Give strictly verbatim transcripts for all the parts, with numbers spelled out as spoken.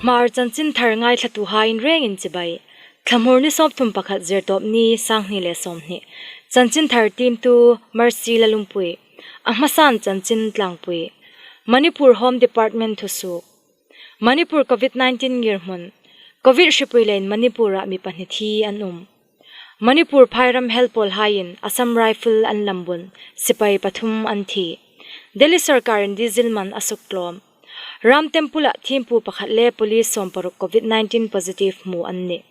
Hmar chanchinthar ngaithlatuhai in rengin chibai. Thlamur ni sawmthum pakhat, Zirtawpni, sanghni le sawmhni. Chanchinthar tiemtu Mercy Lalumpui. A hmasan chanchin tlangpui. Manipur Home Department thusuok. Manipur Covid nineteen ngirhmun. Covid hripui leiin Manipur-a mi pahni thi an um. Manipur phairam helpawlhaiin Assam Rifle an lambun, sipai pathum an thi. Delhi sawrkarin diesel man a suktlawm. Ram Temple-a thiempu pakhat le police sawmparuk Covid nineteen positive hmu an nih.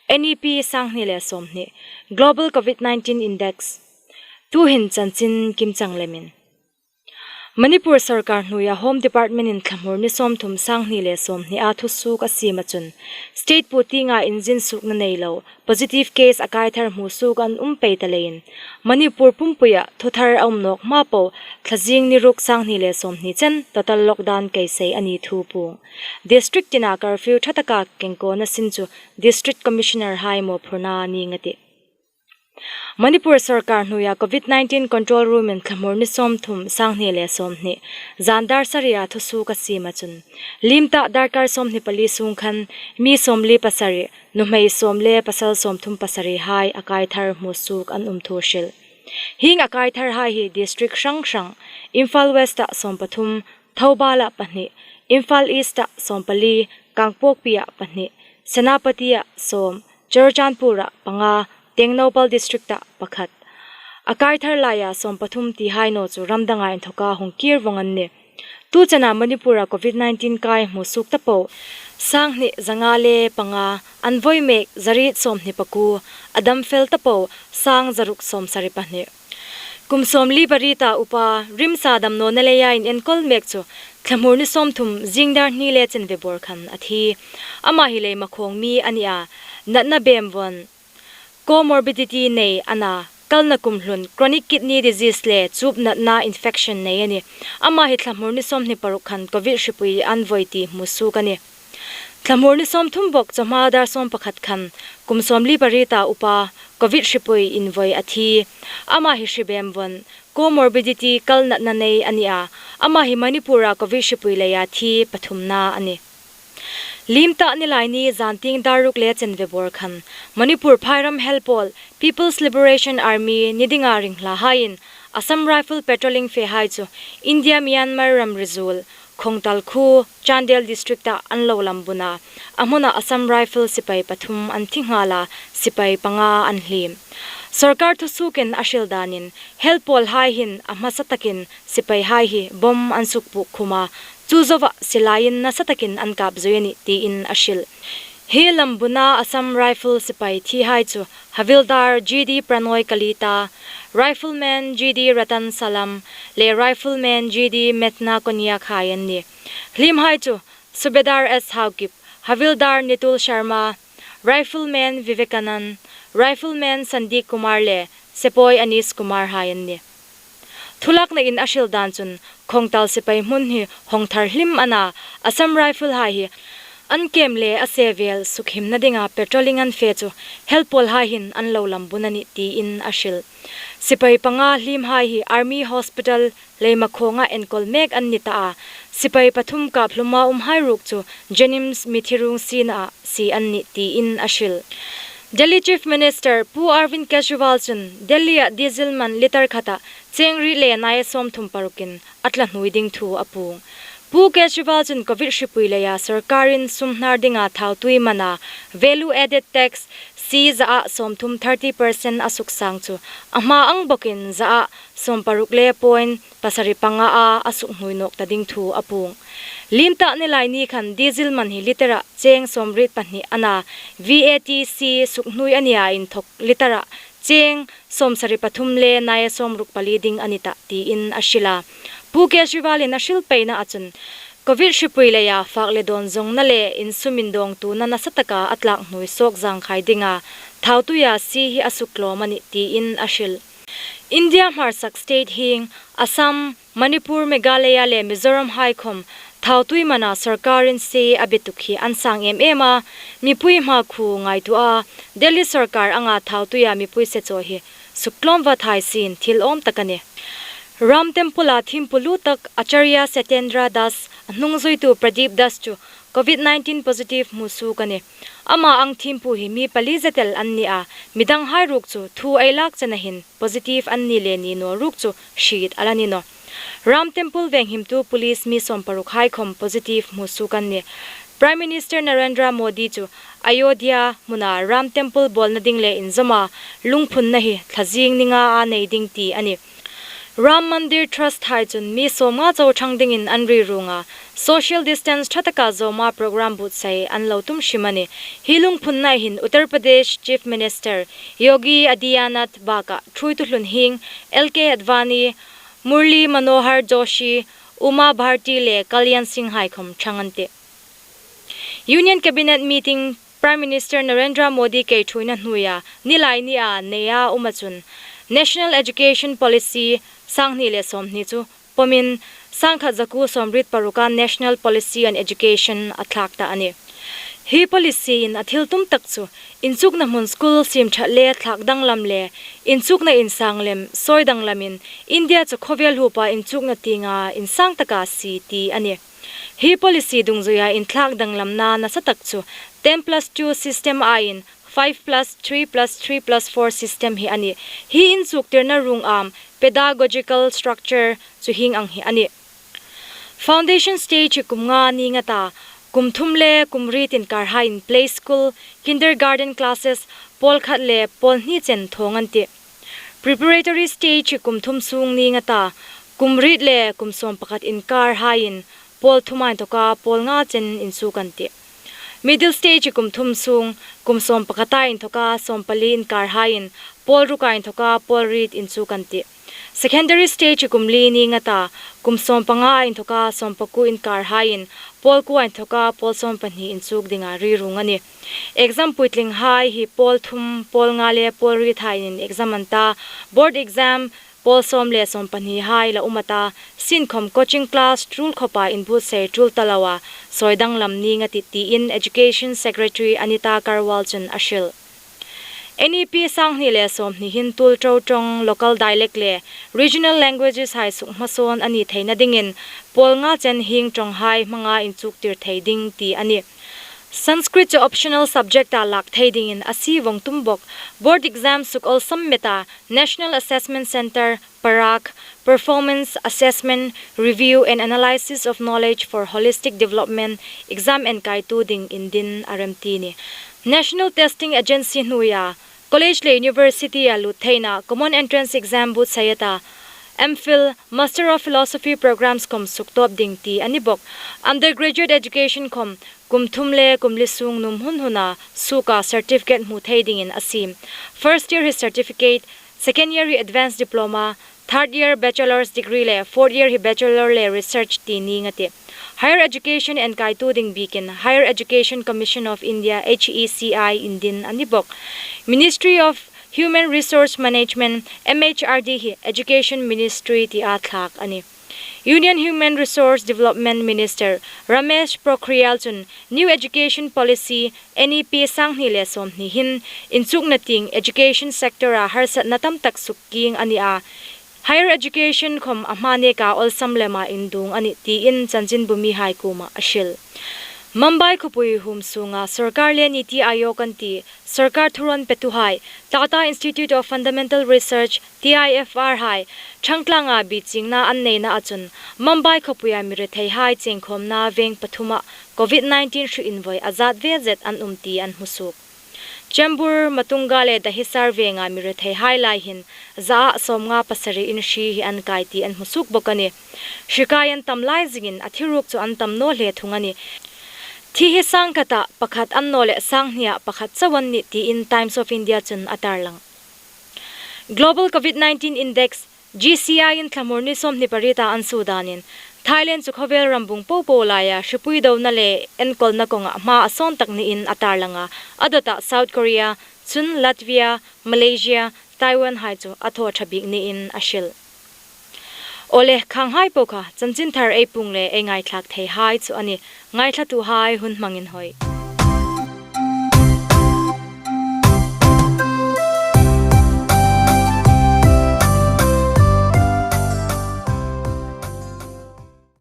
N E P sanghni le sawmhni. Global Covid nineteen Index. Tuhin chanchin kimchang lemin. Manipur sawrkar hnuoia Home Department-in Thlamur ni sawmthum, sanghni le sawmhnia thusuok a siema chun, state pumtienga inzin suokna nei lo positive case a kaithar hmusuok an um pei ta leiin, Manipur pumpuia thuthar a um nawk hma po, Thlazing ni ruk, sanghni le sawmhni chen total lockdown keisei a ni thu puong. District tina curfew ṭha taka kengkawna sin chu District Commissioner-hai mawphurna ning a tih. Manipur sawrkar hnuoia Covid nineteen Control Room-in Thlamur ni sawmthum, sanghni le sawmhni, zan dar saria thusuok a siema chun, limta darkar sawmhni pali sung khan mi sawmli pasari, nuhmei sawm le pasal sawmthum pasarihai a kaithar hmusuok an um thu hril. Hieng a kaitharhai hi district hrang hrang, Imphal West-a sawmpathum, Thoubal-a pahni, Imphal East-a sawmpali, Kangpokpi-a pahni, Senapati-a sawm, Churachandpur-a panga, Tengnoupal District-a pakhat. A kaithar laia sawmpathum tihai naw chu ram danga inthoka hung kir vawng an nih. Tu chena Manipur-a Covid nineteen kai hmusuok ta po, sanghni zanga le panga, an voi mek zariet sawmhni pakuo, a dam fel ta po, sang zaruk sawmsari pahni. Kum sawmli pariet-a upa, RIMS-a damnawna leia inenkawl mek chu, Thlamur ni sawmthum, zing dar hni le chanve bawr khan a thi. Ama hi Leimakhong mi a nih a, natna bem vawng, comorbidity nei a na, kalna kum hlun, chronic kidney disease le chup natna infection nei a nih. Ama hi Thlamur ni sawmhni paruk khan Covid hripui an voi ti hmusuok a nih. Thlamur ni sawmthum bawk chawhma dar sawmpakhat khan, kum sawmli pariet-a upa, Covid hripui invoi a thi. Ama hi hri bem vawng, comorbidity kal natna nei a nih a. Ama hi Manipur-a Covid hripui leia thi pathumna a nih. Limta Nilaini zantieng dar ruk le chanve bawr khan, Manipur phairam helpawl People's Liberation Army ni dinga ringhlahaiin Assam Rifle patrolling fehai chu India Myanmar ramri zuol, Khongtal khuo, Chandel District-a an lo lambun a, a hmuna Assam Rifle sipai pathum an thi nghal a, sipai panga an hliem. Sawrkar thusuokin a hril danin, helpawlhai hin a hmasa takin sipaihai hi bomb an sukpuok khum a, chu zoa silaiin nasa takin an kap zui a nih tiin a hril. Hi lambuna Assam Rifle sipai thihai chu Havildar G D Pranoy Kalita, Rifleman G D Ratan Salam le Rifleman G D Methna Konyak hai an nih. Hliemhai chu Subedar S Haokip, Havildar Nitul Sharma, Rifleman Vivekanand, Rifleman Sandeep Kumar le Sepoy Anish Kumar hai an nih. Thulaknain a hril dan chun, Khongtal sipai hmun hi hawng thar hlim a na, Assam Rifle hai hi an kem le a se vel sukhimna dinga patrolling an fe chu, helpawlhai hin an lo lambun a nih tiin a hril. Sipai panga hliemhai hi Army Hospital Leimakhonga enkawl mek an ni ta a, sipai pathum kap hluma umhai ruok chu JNIMS Mithi Rung sienlaia sie an nih tiin a hril. Delhi Chief Minister Pu Arvind Kejriwal chun Delhi-a diesel man litre khata cheng riet le naia sawmthum parukin a tla hnuoi ding thu a puong. Pu Kejriwal chun Covid hripui leia sawrkarin sum hnar dinga thautui mana value added tax, C, zaa sawmthum, thirty percent, a suksang chu a hma ang bawkin zaa sawmparuk le point pasari pangaa a sukhnuoi nawk ta ding thu a puong. Limta Nilaini khan diesel man hi litre-a cheng sawmriet pahni a na, VAT C sukhnuoi a nia inthok litre-a cheng sawmsari pathum le naia sawmruk pali ding a ni ta tiin a hril a. Pu Kejriwal-in a hril peinaa chun, Covid hripui leia fak le dawn zawngna le insum indawngtuona nasa taka a tlak hnuoi suok zangkhai dinga thautuia C hi a suktlawm a nih tiin a hril. India hmarsak state hieng Assam, Manipur, Meghalaya le Mizoram hai khom thautui mana sawrkarin C a bituk hi an sang em em a, mipui hmakhuo ngaituoa Delhi sawrkar anga thautuia mipui se chawi hi suktlawm vat hai sien thil awm tak a nih. Ram Temple-a thiempu lu tak Acharya Satyendra Das, a hnungzuitu Pradeep Das chu COVID nineteen positive hmusuok a nih. Ama ang thiempu hi mi pali zet el an ni a, midanghai ruok chu thu ei lak chena hin positive an ni le ni naw ruok chu hriet a la ni nawh. Ram Temple venghimtu police mi sawmparukhai khawm positive hmusuok an nih. Prime Minister Narendra Modi chu Ayodhya hmuna Ram Temple bawlna ding le inzawma lungphunna hi thlazing ni nga a nei ding ti a nih. Ram Mandir Trust hai chun mi sawmnga chau ṭhang dingin an ri ruong a, social distance ṭha taka zawma program buotsai an lo tum hrim a nih. Hi lungphunna hin Uttar Pradesh Chief Minister Yogi Adityanath bakah ṭhuoitu hlun hieng L K Advani, Murli Manohar Joshi, Uma Bharti le Kalyan Singh hai khawm ṭhang an tih. Union Cabinet meeting Prime Minister Narendra Modi kei ṭhuoina hnuoia nilai nia neia um a chun National Education Policy sanghni le sawmhni chu pawmin sangkhat zakuo sawmriet paruka National Policy on Education a thlak ta a nih. Hi policy-in a thil tum tak chu inchukna hmun school siemṭhat le thlak danglam le inchukna insang lem sawi danglamin India chu khawvel huopa inchukna tienga insang taka sie ti a nih. Hi policy dungzuia inthlak danglamna nasa tak chu ten plus two system aiin five plus three plus three plus four system hi a nih. Hi inchuktirna ruong am pedagogical structure chu hieng ang hi a nih. Foundation stage hi kum nga ning a ta, kum thum le kum riet inkarhaiin play school, kindergarten classes, pawl khat le pawl hni chen thawng an tih. Preparatory stage hi kum thum sung ning a ta, kum riet le kum sawm pakhat inkarhaiin pawl thuma inthoka pawl nga chen inchuk an tih. Middle stage hi kum thum sung, kum sawm pakhata inthoka sawm pali inkarhaiin pawl ruka inthoka pawl riet inchuk an tih. Secondary stage hi kum li ning a ta, kum sawm panga inthoka sawm pakuo inkarhaiin pawl kuo inthoka pawl sawm pahni inchuk dinga ri ruong a nih. Exam puitlinghai hi pawl thum, pawl nga le pawl riethaiin exam an ta. Board exam pawl sawm le sawm pahnihai la um a ta, sienkhawm coaching class tul khawpa inbuotsai tul ta loa sawi danglam ning a tih tiin Education Secretary Anita Karwal chun a hril. N E P sanghni le sawmhni hin tuolṭo ṭawng, local dialect le regional languages hai sukhmasawn a ni theina dingin pawl nga chen hieng ṭawnghai hmanga inchuktir thei ding ti a nih. Sanskrit chu optional subject-a lak thei dingin a sie vawng tum bawk. Board exam suk awlsam meta National Assessment Centre, PARAAC, Performance Assessment, Review and Analysis of Knowledge for Holistic Development exam enkaitu ding indin a remti a nih. National Testing Agency hnuoia college le university-a lut theina common entrance exam buotsai a ta, M Phil, Master of Philosophy programs khawm suktawp ding ti a ni bawk. Undergraduate education khawm kum thum le kum li sung nuom hun huna suoka certificate hmu thei dingin a siem. First year hi certificate, second year hi advanced diploma, third year bachelor's degree le fourth year hi bachelor le research ti ning a tih. Higher education enkaitu ding bikin Higher Education Commission of India, H E C I, indin a ni bawk. Ministry of Human Resource Management, M H R D, hi Education Ministry tia thlak a nih. Union Human Resource Development Minister Ramesh Pokhriyal chun New Education Policy, N E P sanghni le sawmhni hin inchukna tieng education sector-a harsatna tam tak sukkieng a ni a, higher education khawm a hma neka awlsam lema induong a nih tiin chanchinbumihai kuoma a hril. Mumbai khawpui huom sunga sorkar le NITI Aayog an ti sorkar thuruon petuhai, Tata Institute of Fundamental Research, T I F R hai, ṭhangtlanga bichiengna an neina a chun Mumbai khawpuia mi retheihai chengkhawmna veng pathuma COVID nineteen hri invoi a zat ve zet an um ti an hmusuok. Chembur, Matunga le Dahisar venga mi retheihai lai hin zaa sawmnga pasari inhri hi an kai ti an hmusuok bawk a nih. Hri kai an tam lai zingin a thi ruok chu an tam naw hle thung a nih. Thi hi sangkhata pakhat an naw leh sanghnia pakhat chau an nih tiin Times of India chun a tarlang. Global COVID nineteen Index, G C I-in thlamur ni sawmhni parieta an suo danin Thailand chu khawvel rambung popo laia hripui dona le enkawlna kawnga hma a sawn tak niin a tarlang a, a dawta South Korea, chun Latvia, Malaysia, Taiwan hai chu a thaw ṭha bik niin a hril. Awle, khanghai po kha chanchinthar ei puong le ei ngaithlak theihai chu a nih. Ngaithlatuhai hun hmang inhawi.